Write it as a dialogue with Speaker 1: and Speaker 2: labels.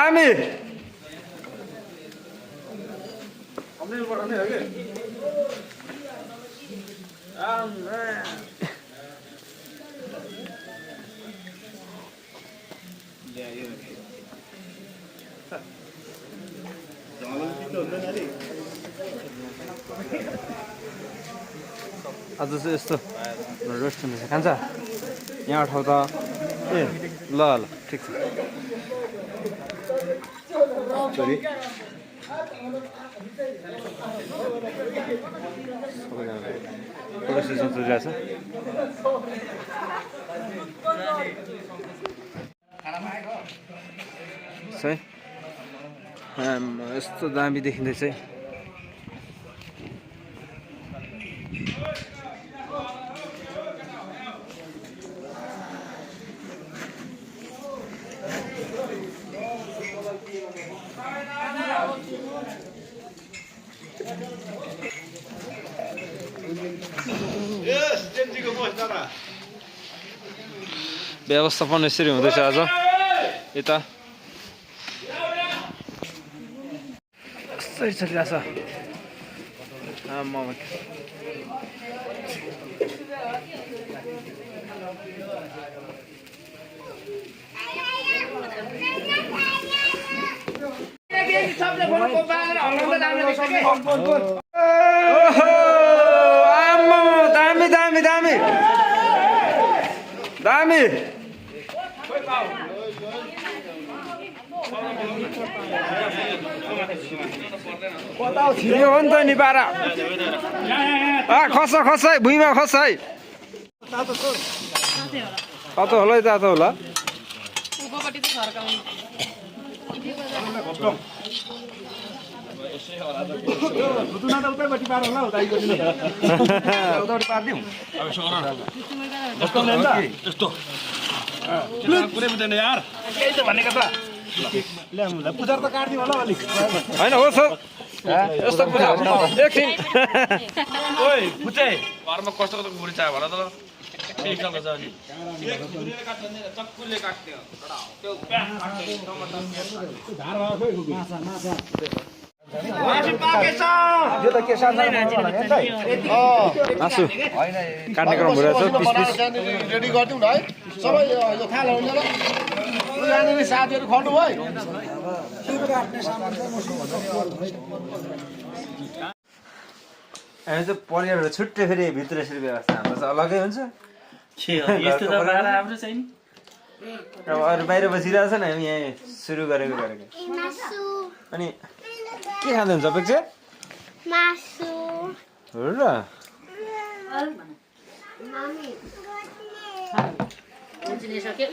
Speaker 1: दामी आज चाहिँ यस्तो रेस्टुरेन्ट छ खान्छ यहाँ ठाउँ त ए ल ल ठिक छ सरी फोटो सेसन चलिरहेछ यस्तो दामी देखिँदैछ व्यवस्थापन यसरी हुँदैछ आज यता कसरी चलिरहेछ दामी दामी दामी दामी यो हो नि त नि पारा खस खस है भुइँमा खस है तातो होला है तातो होला होइन हो सर यस्तो पूजा एकछिन घरमा कस्तो कस्तो बुढी चाह भन त मासु काट्ने क्रम भइरहेछ पिस पिस
Speaker 2: रेडी गरिदिउँ न है सबै यो थाल हुन्छ ल यहाँनिर साथीहरू खड्नु भयो
Speaker 1: हामी चाहिँ परिवारहरू छुट्टै फेरि भित्र यसरी व्यवस्था हाम्रो चाहिँ अलगै हुन्छ अब अरू बाहिर बसिरहेछ नि हामी यहाँ सुरु गरेको अनि के खाँदै हुन्छ अपेक्षा हो र
Speaker 3: सक्यो